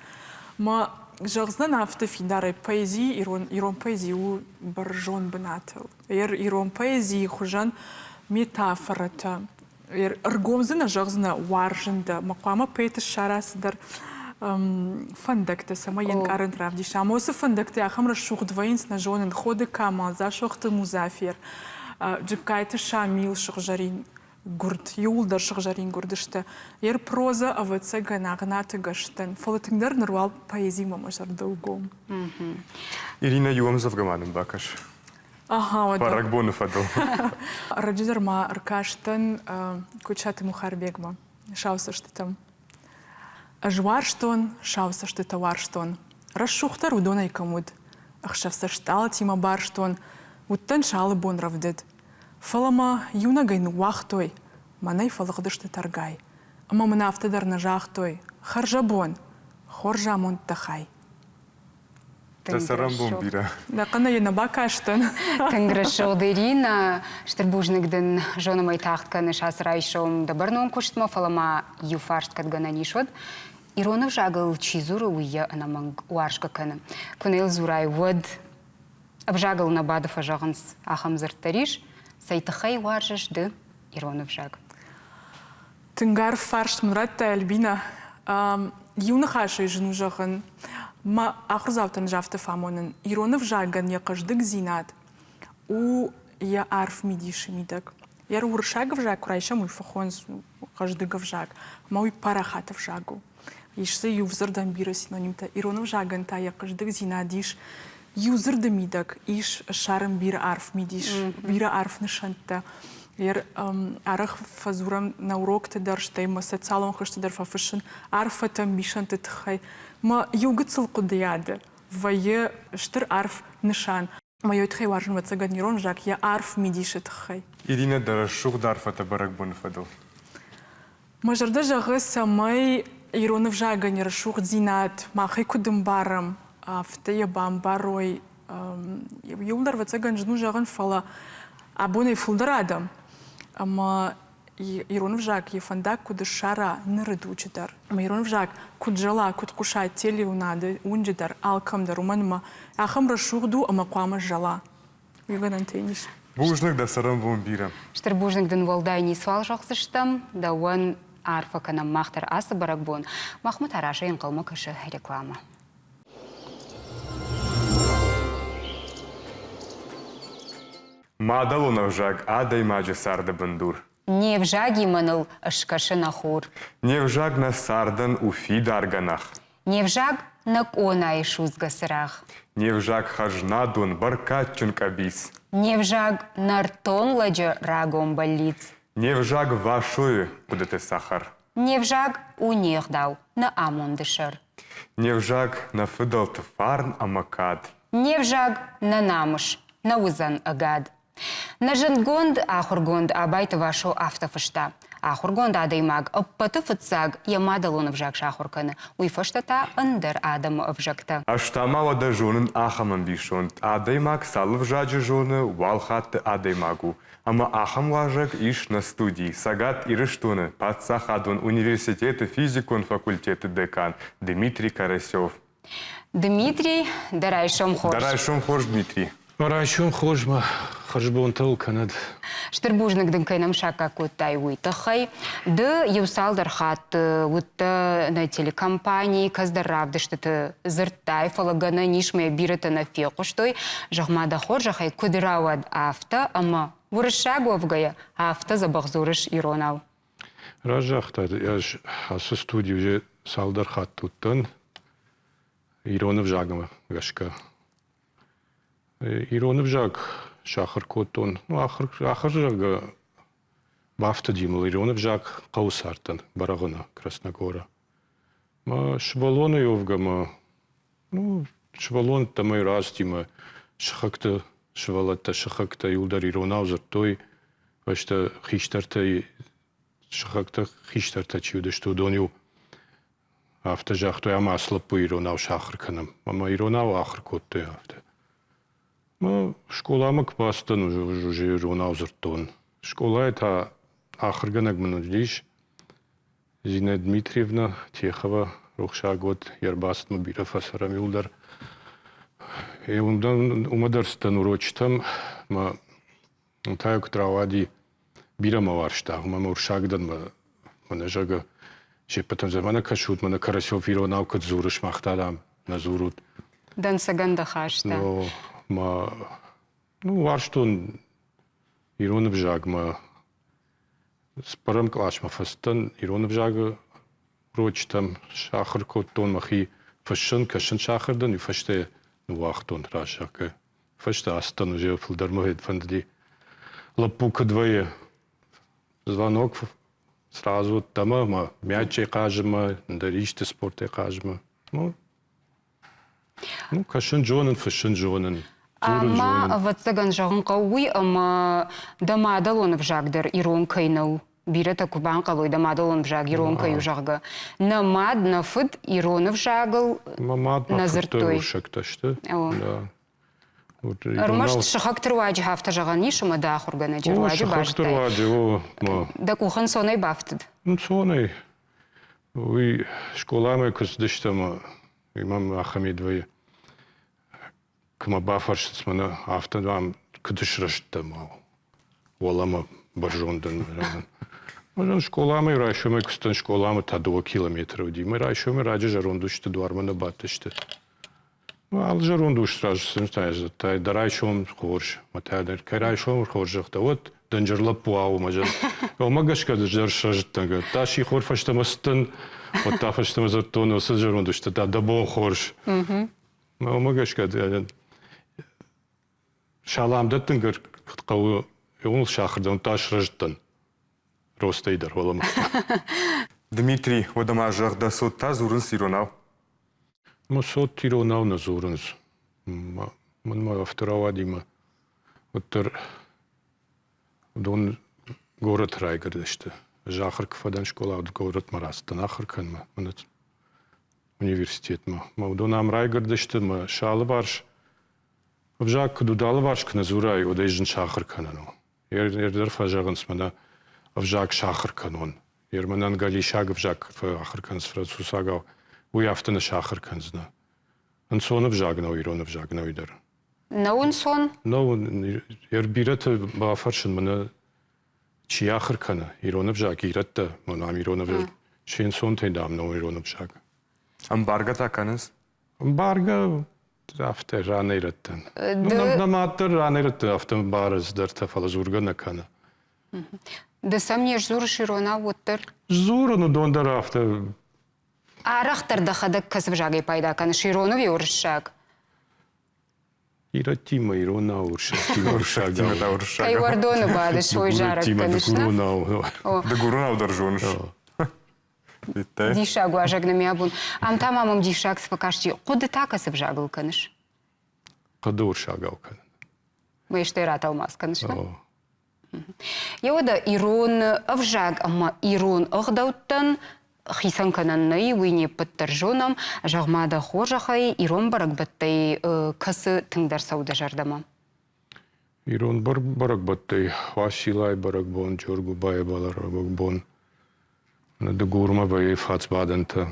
Мӕ зӕгъдзынӕн афтӕ фидарӕй, поэзи, ирон, ирон поэзи у бӕрзонд бынатыл. Ирон поэзийы хуызӕн метафорӕтӕ, ӕргом дзы нӕ зӕгъдзынӕ уарзын дӕ, мӕ хъуамӕ поэт ссара цыдӕр фӕндӕгтӕ, цӕмӕй йе нкъарӕнт равдиса. Ӕмӕ уыцы фӕндӕгтӕ ахӕм рӕсугъд вӕййынц, нӕ зонын, Ходы Камал, Дзасохты Музафер, Джыккайты Шамил сыгъзӕрин гуырд, иууылдӕр сыгъзӕрин гуырд сты. Йе прозӕ, ӕвӕццӕгӕн, Агънаты гӕстӕн, фӕлӕ тынгдӕр ныр уал поэзимӕ мӕ зӕрдӕ у гом. Иринӕ, иу ӕмдзӕвгӕ ма нын бакӕс. Ага, уӕдӕ. Бӕрӕгбоны фӕдыл. Ӕрӕджы дӕр ма ӕркастӕн Кочаты Мухарбегмӕ сау цӕстытӕм. Ӕз уарзтон, сау цӕстытӕ уарзтон. Рӕсугъддӕр уыдонӕй кӕм уыд. Ӕхсӕв сӕ стъалытимӕ барстон, уыдтӕн сӕ алы бон рӕвдыд. Фӕлӕ мӕ иунӕгӕй ныууагътой, мӕнӕй фӕлыгъдысты тӕргай. Ӕмӕ мын афтӕ дӕр нӕ загътой, хӕрзӕбон! Хорз амонд дӕ хай. Дӕ цӕрӕнбон бирӕ. Дӕ хъӕнӕй нӕ бакастӕн. Тынг рӕсугъд, Ирина. Стыр бузныг дын, зонӕм ӕй тагъд кӕныс ацы райсом дӕ бӕрнон куыстмӕ, фӕлӕ ма иу фарст кӕд гӕнӕн ис, уӕд ирон ӕвзагыл чи дзуры, уый йӕ ӕнӕмӕнг уарзгӕ кӕны. Куы нӕ йыл дзурай, уӕд ӕвзагыл нӕ бады фӕзӕгъынц, ахӕм дзырд дӕр ис. Цӕй тыххӕй уарзыс ды ирон ӕвзаг? Тынг арф фарст мын радтай, Альбина. Иу ныхасӕй зын у зӕгъын. Мӕ ахуырдзаутӕн ӕз афтӕ фӕамонын. Ирон ӕвзагӕн йӕ хъӕздыгдзинад у йӕ арф мидисы мидӕг. Йӕ уырыссаг ӕвзаг куы райсӕм, уый фӕхонынц хъӕздыг ӕвзаг. Ӕмӕ уый парахат ӕвзаг у. Ис дзы иу дзырдӕн бирӕ синонимтӕ. Ирон ӕвзагӕн та йӕ хъӕздыгдзинад ис иу дзырды мидӕг, ис ссарын бирӕ арф мидис, бирӕ арф нысӕнттӕ. Арӕх фӕдзурӕм нӕ урокты дӕр, стӕй мӕ социалон хызты дӕр фӕфыссын арфӕтӕ, ӕмбисӕндты тыххӕй. Мӕ иу гыццыл хъуыдыйады вӕййы стыр арф нысан. Мӕ йой тыххӕй уарзын ӕвӕццӕгӕн ирон ӕвзаг йӕ арф мидисы тыххӕй. Иринӕ, дӕ рӕсугъд арфӕтӕ бӕрӕгбоны фӕдыл. Мӕ зӕрдӕ зӕгъы, цӕмӕй ирон ӕвзагӕн йӕ рӕсугъддзинад махӕй куыд ӕмбарӕм, афтӕ йӕ бамбарой. Иуылдӕр, ӕвӕццӕгӕн, зын у зӕгъын, фӕлӕ абонӕй фылдӕр адӕм ӕмӕ ирон ӕвзаг йӕ фӕндаг куыд ссара ныры дуджы дӕр. Ӕмӕ ирон ӕвзаг куыд зӕла, куыд хъуыса телеуынады, уынджы дӕр, алкӕм дӕр, уымӕн ӕмӕ ахӕм рӕсугъд у ӕмӕ хъуамӕ зӕла. Уый гӕнӕнтӕ йын ис. Бузныг дӕ цӕрӕнбон бирӕ. Стыр бузныг дын уӕлдай ницуал зӕгъдзыстӕм. Дӕуӕн арфӕ кӕнӕм мах дӕр ацы бӕрӕгбон. Махмӕ та разӕй ӕнхъӕлмӕ кӕсы рекламӕ. Мадӕлон ӕвзаг адӕймаджы царды бындур. Не взагимӕ ныл ыскӕсы нӕ хур. Не взаг нӕ цардӕн у фидар гӕнах. Не взаг нӕ къонайы судзгӕ цырагъ. Не взаг хӕзнадон, бӕркадджын къӕбиц. Не взаг нӕртон лӕджы рагон бӕллиц. Не взаг Васойы хъуыдыты цӕхӕр. Не взаг у не гъдау, нӕ амонды сӕр. Не взаг нӕ фыдӕлты фарн ӕмӕ кад. Не взаг нӕ намыс нӕ уыдзӕн ӕгад. Нӕ зындгонд ахуыргонд Абайты Васо афтӕ фыста: Ахуыргонд адӕймаг ӕппӕты фыццаг йӕ мадӕлон ӕвзаг сахуыр кӕны, уый фӕстӕ та ӕндӕр адӕмы ӕвзӕгтӕ. Ӕз та ма уӕдӕ зонын ахӕм ӕмбисонд: адӕймаг цал ӕвзаджы зоны, уал хатты адӕймаг у. Ӕмӕ ахӕм уазӕг ис нӕ студийы Цӕгат Ирыстоны паддзахадон университеты физикон факультеты декан Дмитрий Карасев. Дмитрий, дӕ райсом хорз. Дӕ райсом хорз, Дмитрий. Райсом хорз мӕ хӕрзбонтыл кӕнӕд. Стыр бузныг дын кӕй нӕм саккаг кодтай, уый тыххӕй. Ды иу цалдӕр хатты уыдтӕ нӕ телекомпанийы, кӕцыдӕр равдыстыты дзырдтай, фӕлӕ гӕнӕн ис мӕ бирӕтӕ нӕ фехъуыстой. Зӕгъ-ма дӕ хорзӕхӕй, куыд рауад афтӕ, ӕмӕ уырыссаг уӕвгӕйӕ афтӕ дзӕбӕх дзурыс иронау? Раст загътай, ӕз ацы студийы цалдӕр хатты уыдтӕн ирон ӕвзагмӕ гӕсгӕ. Ирон ӕвзаг сахуыр кодтон, ну, ахуыр, ахуыр зӕгъгӕ, бафтыди мыл ирон ӕвзаг хъӕуы цардтӕн Бӕрӕгъуыны, Красногоры. Мӕ сывӕллонӕй уӕвгӕ мӕ, ну, сывӕллӕттӕ мӕ рӕзти мӕ сыхӕгты сывӕллӕттӕ сыхӕгтӕ иуылдӕр иронау дзырдтой, фӕстӕ хистӕртӕй сыхӕгтӕ хистӕртӕ чи уыдысты, уыдон-иу афтӕ загътой, ӕмӕ ацы лӕппу иронау сахуыр кӕнӕм. Ӕмӕ иронау ахуыр кодтой афтӕ. Мӕ скъоламӕ куы бацыдтӕн, уже иронау дзырдтон. Скъолайы та ахуыргӕнӕг мын уыдис Зинӕ Дмитриевна Техова, рухсаг уӕд, йе рбацыдмӕ бирӕ фӕцӕрӕм иуылдӕр. Уымӕ дӕр цыдтӕн урочытӕм, мӕ та куыд рауади, бирӕ мӕ уарзта, уымӕ мӕ урсаг дӕн, мӕнӕ зӕгъы, се ппӕтӕн зӕгъы, мӕнӕ кӕсут, мӕнӕ Карасев иронау куыд дзуры, сымах та, дам, нӕ дзурут. Дӕнцӕгӕн дӕ хаста. Ну, мӕ, ну, уарзтон ирон ӕвзагмӕ. Цыппӕрӕм къласмӕ фӕцыдтӕн ирон ӕвзагы урочытӕм, сахуыр кодтон мӕхи фыссын, кӕсын сахуыр дӕн, уый фӕстӕ ныууагътон раззаггӕ. Фӕстӕ ацыдтӕн уже фылдӕр мӕ фӕндыди. Лӕппу куыд вӕййы, звонок сразу ӕддӕмӕ ӕмӕ мячӕй хъазынмӕ, ӕндӕр исты спортӕй хъазынмӕ. Ну, ну, кӕсын зонын, фыссын зонын, дзурын Ӕмӕ, зонын. ӕвӕццӕгӕн, зӕгъын хъӕуы уый, ӕмӕ дӕ мадӕлон ӕвзаг дӕр ирон кӕй нӕу. Бирӕтӕ куы банхъӕлой, дӕ мадӕлон ӕвзаг ирон кӕй у, зӕгъгӕ. Нӕ мад, нӕ фыд ирон ӕвзагыл Мӕ мад, мӕ нӕ фыд дӕр дзырдтой. уырыссӕгтӕ сты. Да. Ӕрмӕст сыхӕгты руаджы афтӕ зӕгъӕн ис, ӕмӕ дӕ ахуыргӕнӕджы О, руаджы сыхӕгты базыдтай. руаджы, о, ма. Дӕ къух ӕнцонӕй бафтыд? Ӕнцонӕй. Уый скъоламӕ куы цыдыстӕм, уый мӕм ахӕм вӕййы. Куы мӕ бафӕрсынц мӕнӕ, афтӕ дам, куыд срӕзтдӕ ма уӕлӕмӕ бӕрзондӕн. Мӕнӕн скъоламӕ райсомӕй куы цыдтӕн, скъоламӕ та 2 километры уыди. Мӕ райсомӕй раджы зӕронд усты дуармӕ нӕ бадтысты. Алы зӕронд ус раз дзырдта, дӕ райсом хорз, мӕ та дӕр кӕй райсом хорз загъта, уӕд дынджыр лӕппу ау мӕ зӕр. Уымӕ гӕсгӕ дӕр срӕзыдтӕн. Та сихор фӕстӕмӕ цыдтӕн, уӕд та фӕстӕмӕ дзырдтон, уыцы зӕронд усты та дӕ бон хорз. Уымӕ гӕсгӕ салам дӕттын хъӕуы, иууыл сахырдӕн та срӕзыдтӕн ростӕй дӕр уӕлӕмӕ. Дмитрий, уӕдӕ ма зӕгъ, дӕ цот та дзурынц иронау? Мӕ цот иронау нӕ дзурынц. Мӕнмӕ афтӕ рауади мӕ уӕддӕр уыдон горӕты райгуырдысты. Ӕз ахуыр куы фӕдӕн скъола, уӕд горӕтмӕ рацыдтӕн ахуыр кӕнынмӕ университетмӕ. Мӕ уыдон ам райгуырдысты мӕ сӕ алыварс ӕвзаг куыд уыд, алыварс куы нӕ дзурай, уӕд ӕй зын сахуыр кӕнӕн у. Ӕрдӕр фӕзӕгъынц мӕнӕ ӕвзаг сахуыр кӕнон. Ер мӕнӕн галисаг ӕвзаг фӕахуыр кӕнынц францусагау, уый афтӕ нӕ сахуыр кӕндзынӕ. Ӕнцон ӕвзаг нӕу ирон ӕвзаг нӕу дӕр. Нӕу ӕнцон? Нӕу. Ер бирӕты бафӕрсын мӕнӕ чи ахуыр кӕны ирон ӕвзаг, ирӕттӕ, мӕнӕ ам ирон ӕвзаг, се нцонтӕй дам нӕу ирон ӕвзаг. Ӕмбаргӕ та кӕнынц? Ӕмбаргӕ афтӕ ранӕй-рӕттӕн. Нӕ мад дӕр ранӕй-рӕтты афтӕ ӕмбары цыдӕртӕ, фӕлӕ дзургӕ нӕ кӕны. Ды сӕм не сдзурыс иронау уӕддӕр? Сдзурын, уыдон дӕр афтӕ. Арӕхдӕр дӕхӕдӕг кӕцы взагӕй пайда кӕныс, ирон ӕви уырыссаг? Ирӕттимӕ иронау, уырыссӕгтимӕ уырыссагау. Кӕй уӕрдоны бадыс, уый зарӕг кӕныс, нӕ? Дыгуронау дӕр зоныс. Диссаг уазӕг нӕм абон. Ам та ма мӕм диссаг цы фӕкасти, хъуыды та кӕцы взагыл кӕныс? Хъуыды уырыссагау кӕнын. Мӕстӕй ратӕлмац кӕныс, нӕ? Еуӕдӕ ирон ӕвзаг ӕмӕ ирон ӕгъдӕуттӕн хицӕн кӕнӕн нӕй, уый не ппӕт дӕр зонӕм. Зӕгъ-ма дӕ хорзӕхӕй, ирон бӕрӕгбӕттӕй кӕцы тынгдӕр цӕуы дӕ зӕрдӕмӕ? Ирон бӕрӕгбӕттӕй Уациллайы бӕрӕгбон, Джоргуыбайы бӕрӕгбон, Дыгурмӕ вӕййы фӕцбадӕнтӕ.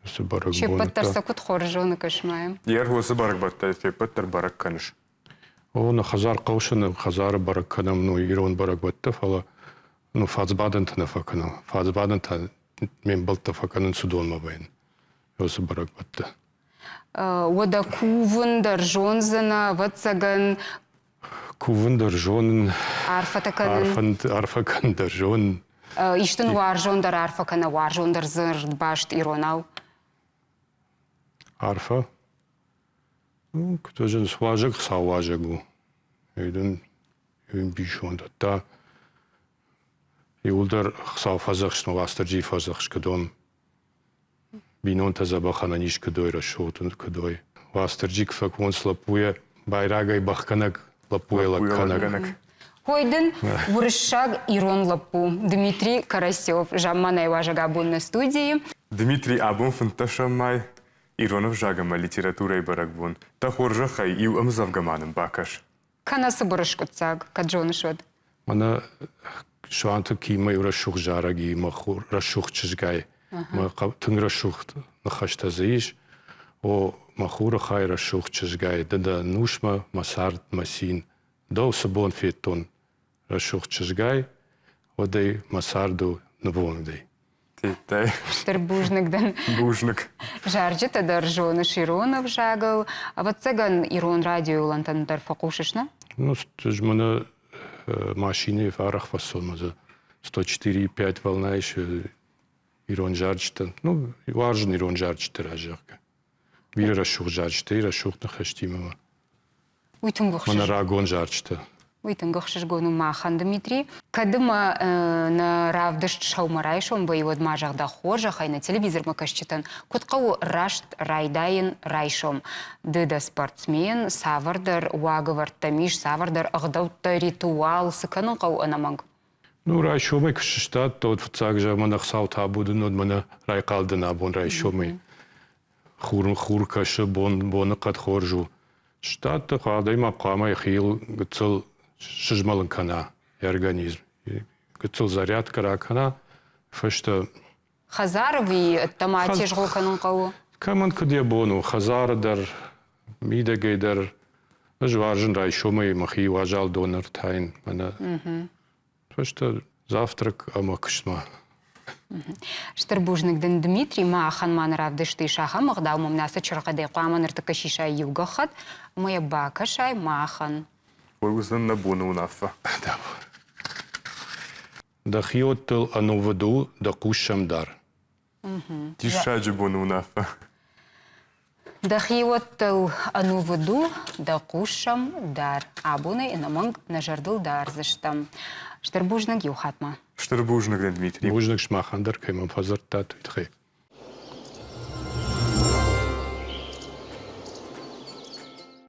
Уыцы бӕрӕгбонтӕ. Се ппӕт дӕр сӕ куыд хорз зоны, кӕс-ма. Йе уыцы бӕрӕгбӕттӕй се ппӕт дӕр бӕрӕг кӕныс? О, нӕ хӕдзар хъӕусыны хӕдзары бӕрӕг кӕнӕм ну ирон бӕрӕгбӕттӕ, фӕлӕ ну фӕцбадӕнтӕ нӕ фӕкӕнӕм. Фӕцбадӕнтӕ ме мбӕлттӕ фӕкӕнынц уыдонмӕ вӕййын уыцы бӕрӕгбӕттӕ. Уӕдӕ кувын дӕр зондзынӕ, ӕвӕццӕгӕн. Кувын дӕр зонын. Арфӕтӕ кӕнын. Арфӕ кӕнын дӕр зонын. Исты уарзондӕр арфӕ кӕнӕ уарзондӕр дзырдбаст иронау? Арфӕ? Ну, куыд зӕгъынц, уазӕг Хуыцау уазӕг у. Дын ӕмбисонд та иуылдӕр Хуыцау фӕдзӕхст, Уастырджийы фӕдзӕхст куыд уӕм. Бинонтӕ дзӕбӕх ӕнӕниз куыд уой, рӕсугъд куыд уой. Уастырджи куы фӕконц лӕппуйӕ, байрагӕй бӕхгӕнӕг, лӕппуйӕ лӕггӕнӕг. Хой дын уырыссаг ирон лӕппу Дмитрий Карасев замманай уазӕг абон нӕ студийы. Дмитрий, абон 15 май ирон ӕвзаг ӕмӕ литературӕйы бӕрӕгбон. Дӕ хорзӕхӕй, иу ӕмдзӕвгӕ ма нын бакӕс. Кӕнӕ цыбыр скъуыддзаг, кӕд зоныс, уӕд. Мӕнӕ Суанты Кимӕ иу рӕсугъд зарӕги мӕ рӕсугъд чызгай. Мӕ тынг рӕсугъд ныхӕстӕ дзы ис. О, мӕ хуры хай рӕсугъд чызгай, ды дӕ нусмӕ мӕ цард, мӕ цин. Дӕу цы бон федтон рӕсугъд чызгай, уӕд ӕй мӕ цард у нывондӕй. Тедтай. Стыр бузныг дӕн. Бузныг. Зарджытӕ дӕр зоныс ирон ӕвзагыл. Ӕвӕццӕгӕн, ирон радиойы уылӕнтӕн дӕр фӕхъусыс, нӕ? Ну, ӕз мӕнӕ машинӕйы арӕх фӕцӕуын мӕ дзы 104,5 волна ис ирон зарджытӕ. Ну, уарзын ирон зарджыты раз, зӕгъгӕ. Бирӕ рӕсугъд зарджытӕ, рӕсугъд ныхӕстимӕ ма. Уый тынг ӕхсызгон. Мӕнӕ рагон зарджытӕ. Уый тынг ӕхсызгон у махӕн, Дмитрий. Кӕд ӕмӕ нӕ равдыст сӕумӕрайсом вӕййы, уӕд ма зӕгъ дӕ хорзӕхӕй нӕ телевизормӕ кӕсджытӕн, куыд хъӕуы раст райдайын райсом? Ды дӕ спортсмен, цавӕрдӕр уагӕвӕрдтӕм ис, цавӕрдӕр ӕгъдӕуттӕ, ритуал, цы кӕнын хъӕуы ӕнӕмӕнг? Ну, райсомӕй куы сыстадтӕ, уӕд фыццаг зӕгъ, мӕнӕ Хуыцау табу дын уӕд, мӕнӕ райхъал дӕн абон райсомӕй. Хур, хур кӕсы, бон, боныхъӕд хорз у. Сыстадтӕ, адӕймаг хъуамӕ йӕхийыл гыццыл сызмӕлын кӕна йӕ организм. Гыццыл зарядкӕ ракӕна, фӕстӕ Хӕдзары ви ӕддӕмӕ тезгъо кӕнын хъӕуы? Кӕмӕн куыд йӕ бон у, хӕдзары дӕр, мидӕгӕй дӕр. Ӕз уарзын райсомӕй мӕхи уазал доны ӕртайын. Мӕнӕ фӕстӕ завтрак ӕмӕ куыстмӕ. Стыр бузныг дын, Дмитрий, махӕн ма нӕ равдысты ис ахӕм ӕгъдау, мӕм ацы чыргъӕдӕй хъуамӕ ныртӕккӕ сисай иу гӕххӕтт ӕмӕ йӕ бакӕсай махӕн. Уый уыдзӕн нӕ боны уынаффӕ. Дӕ хиуӕттыл ӕнувыд у, дӕ хъус сӕм дар. Диссаджы боны уынаффӕ. Дӕ хиуӕттыл ӕнувыд у, дӕ хъус сӕм дар. Абонӕй ӕнӕмӕнг нӕ зӕрдыл дардзыстӕм. Стыр бузныг иу хатт ма. Стыр бузныг дын, Дмитрий. Бузныг сымахӕн дӕр, кӕй мӕм фӕдзырдтат, уый тыххӕй.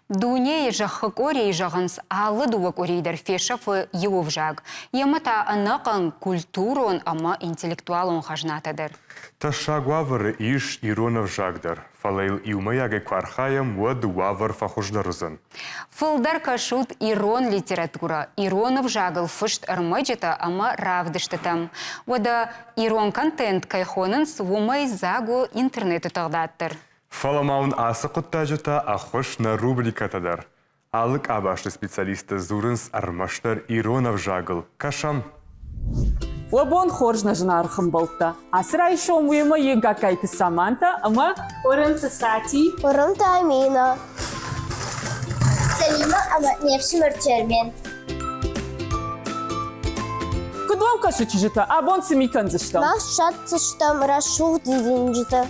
Дунейы зӕххы къорийы зӕгъынц, алы дыууӕ къуырийы дӕр фесӕфы иу ӕвзаг, йемӕ та ӕнӕхъӕн культурон ӕмӕ интеллектуалон хӕзнатӕ дӕр. Тӕссаг уавӕры ис ирон ӕвзаг дӕр, фӕлӕ йыл иумӕйагӕй куы архайӕм, уӕд уавӕр фӕхуыздӕр уыдзӕн. Фылдӕр кӕсут ирон литературӕ, ирон ӕвзагыл фыст ӕрмӕджытӕ ӕмӕ равдыстытӕм. Уӕдӕ ирон контент кӕй хонынц, уымӕй дзаг у интернеты тыгъдад дӕр. Фӕлӕ ма уын ацы хъуыддаджы та ӕххуыс нӕ рубрикӕтӕ дӕр. Алы къабӕзты специалисттӕ дзурынц ӕрмӕстдӕр ирон ӕвзагыл. Кӕсӕм. Уӕ бон хорз, нӕ зынаргъ ӕмбӕлттӕ! Ацы райсом уемӕ йе Гагкайты Саманта ӕмӕ Уырымты Сати, Уырымты Амина, Салима ӕмӕ не фсымӕр Чермен. Куыд уӕм кӕсы, чызджытӕ, абон цы ми кӕндзыстӕм? Мах ссардзыстӕм рӕсугъд дидинджытӕ.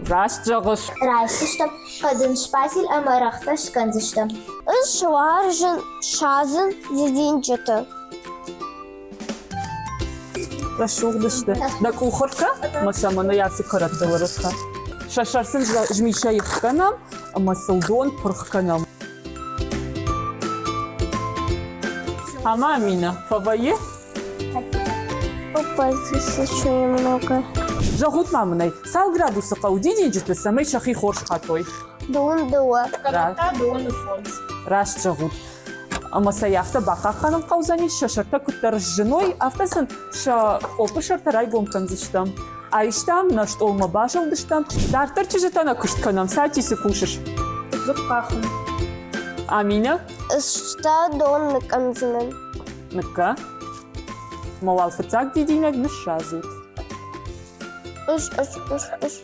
Раст зӕгъыс. Райсдзыстӕм хъӕдын шпатель ӕмӕ рӕгътӕ скӕндзыстӕм. Ӕз уарзын садзын дидинджыты. Рӕсугъд сты. Дӕ къухыртӕ ӕмӕ сӕ мӕнӕ ацы кӕрӕтты уырыдтӕ. Сӕ сӕр сын змисӕй кӕнӕм ӕмӕ сыл дон пырх кӕнӕм. Ӕмӕ Амина, фӕвӕййы? Опа, здесь еще немного. Зӕгъут ма мын ӕй, цал градусы хъӕуы дидинджыты, цӕмӕй сӕхи хорз хатой? Дыууын дыууӕ. Кӕрӕттӕ дыууын фондз. Раст зӕгъут. Ӕмӕ сӕ афтӕ бахъахъхъӕнын хъӕудзӕнис, сӕ сӕртӕ куыддӕр сзыной, афтӕ сын сӕ къоппы сӕртӕ райгом кӕндзыстӕм. Айстам, нӕ стъолмӕ базылдыстӕм. Дарддӕр чызджытӕ нӕ куыст кӕнӕм. Сати, цы кусыс? Дзыхъ къахын. Аминӕ? Ста дон ныккӕндзынӕн. Ныккӕ. Мӕ уал фыццаг дидинӕг ныссадзут. Ыс, ыс, ыс, ыс.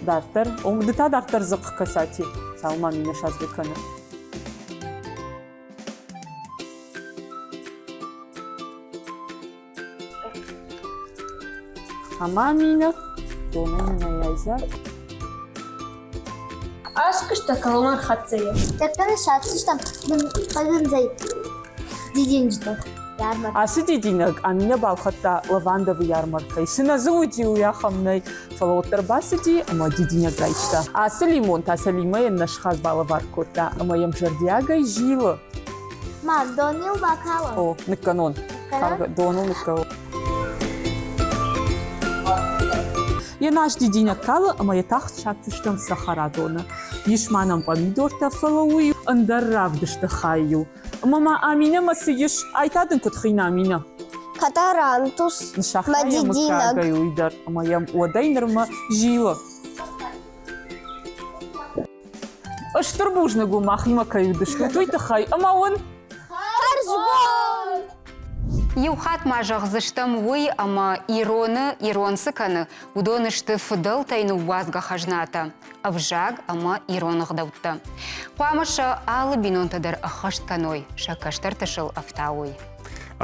Дарддӕр, ды та дарддӕр дзыхъхъ кӕсати, цалынмӕ Аминӕ садзгӕ кӕны. Ӕмӕ Аминӕ донӕй нӕ айзӕр. Аскуыста кӕлон ӕрхӕццӕ и. Тӕккӕ ныссадздзыстӕм хъӕдындзӕй дидинджытӕ. Ацы дидинӕг Аминӕ балхӕдта лавандовы ярмаркӕйы. Цы нӕ дзы уыди, уый ахӕм нӕй, фӕлӕ уӕддӕр бацыди ӕмӕ дидинӕг райста. Ацы лимон та Сӕлимӕйӕн нӕ сыхаг балӕвар кодта ӕмӕ йӕм зӕрдиагӕй зилы. Мам, доныл бакалон. О, ныккӕнон. Доныл ныккӕнон. Йӕ нас дидинӕг калы ӕмӕ йӕ тагъд саддзыстӕм цӕхӕрадоны. Ис ма нӕм пъамидортӕ, фӕлӕ уый ӕндӕр равдысты хай у. Ӕмӕ ма Аминӕмӕ цы ис? Ай та дын куыд хина, Аминӕ? Катарантус, Ныссагъта йӕ мыггагӕй уый дӕр ӕмӕ йӕм уӕдӕй нырмӕ зилы. Стыр бузныг у махимӕ кӕй уыдыстут, уый тыххӕй ӕмӕ уын Хӕрзбон! Иу хатт ма зӕгъдзыстӕм уый, ӕмӕ ироны ирон цы кӕны, уыдон сты фыдӕлтӕй ныууадзгӕ хӕзнатӕ, ӕвзаг ӕмӕ ирон ӕгъдӕуттӕ. Хъуамӕ сӕ алы бинонтӕ дӕр ӕххӕст кӕной, сӕ кӕстӕртӕ сыл ӕфтауой.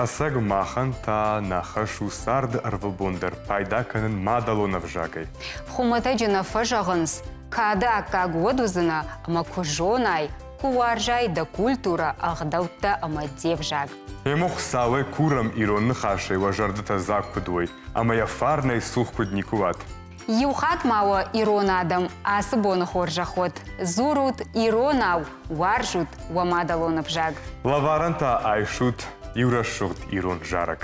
Ӕцӕг махӕн та нӕ хӕс у царды ӕрвылбон дӕр пайда кӕнын мадӕлон ӕвзагӕй. Хуымӕтӕджы нӕ фӕзӕгъынц, кады аккаг уӕд уыдзынӕ ӕмӕ куы зонай, куы уарзай дӕ культурӕ, ӕгъдӕуттӕ ӕмӕ де взаг. Емо Хуыцауӕй курӕм ирон ныхасӕй уӕ зӕрдӕтӕ дзаг куыд уой ӕмӕ йӕ фарнӕй цух куыд никуы уат. Иу хатт ма уӕ ирон адӕм ацы боны хорзӕх уӕд. Дзурут иронау, уарзут уӕ мадӕлон ӕвзаг. Лӕварӕн та айсут. иу рӕсугъд ирон зарӕг.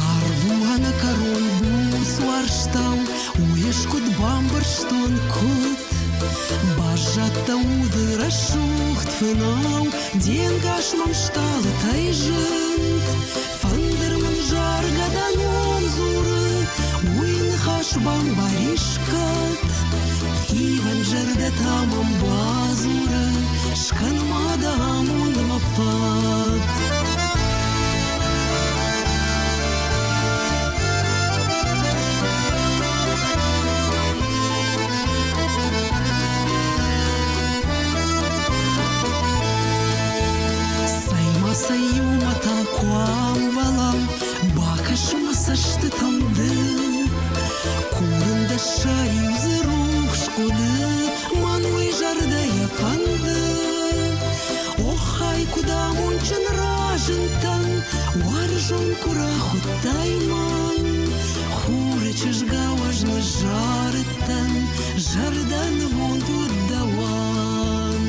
Арвуӕнӕкӕрон буц уарзтау, уый ӕз куыд бамбӕрстон, куыд Баззадтӕ уды рӕсугъд фынау, де нгас мӕм стъалытӕй зынд. Фӕндыр мын заргӕ дӕ ном дзуры, уый ныхас бамбарис кӕд. Хивӕнд зӕрдӕ та мӕм бадзуры, скӕн ма дӕ амонд мӕ фӕд. Цӕй-ма, цӕй иумӕ та куы амбӕлӕм, бакӕс мӕ цӕстытӕм ды. Курын дӕ сӕ-иу дзы рухс хъуыды, мӕн уый зӕрдӕйӕ фӕнды. Оххай, куыд амондджын разындтӕн, уарзон куы рахуыдтай мӕн. Хуры чызгау ӕз ныззарыдтӕн, зӕрдӕ нывонд уыд дӕуӕн.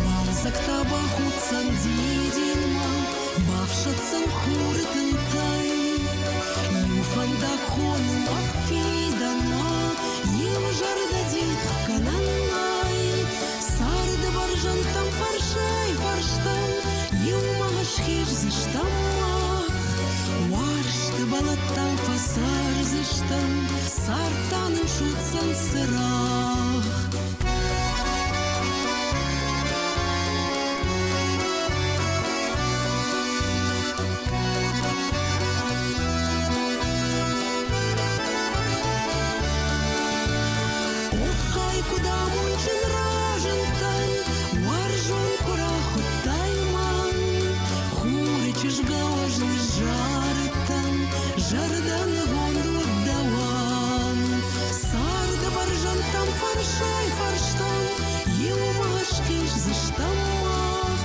Уалдзӕг та бахуддзӕн дидинмӕ, бафсаддзӕн хуры тынтӕй. Иу фӕндаг хоны мах фидӕнмӕ, иу зӕрдӕ дих кӕнӕн нӕй. Царды бӕрзӕндтӕм фӕрсӕй-фӕрстӕм иумӕ схиздзыстӕм мах. Уарзты бӕлӕттау фӕцӕрдзыстӕм, цард та нын судздзӕн цырагъ. Оххай, куыд амондджын разындтӕн, уарзон куы рахуыдтай мӕн. Хуры чызгау ӕз ныззарыдтӕн, зӕрдӕ нывонд уыд дӕуӕн. Царды бӕрзӕндтӕм фӕрсӕй-фӕрстӕм иумӕ схиздзыстӕм мах.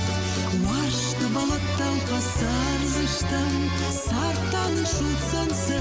Уарзты бӕлӕттау фӕцӕрдзыстӕм, цард та нын судздзӕн цырагъ.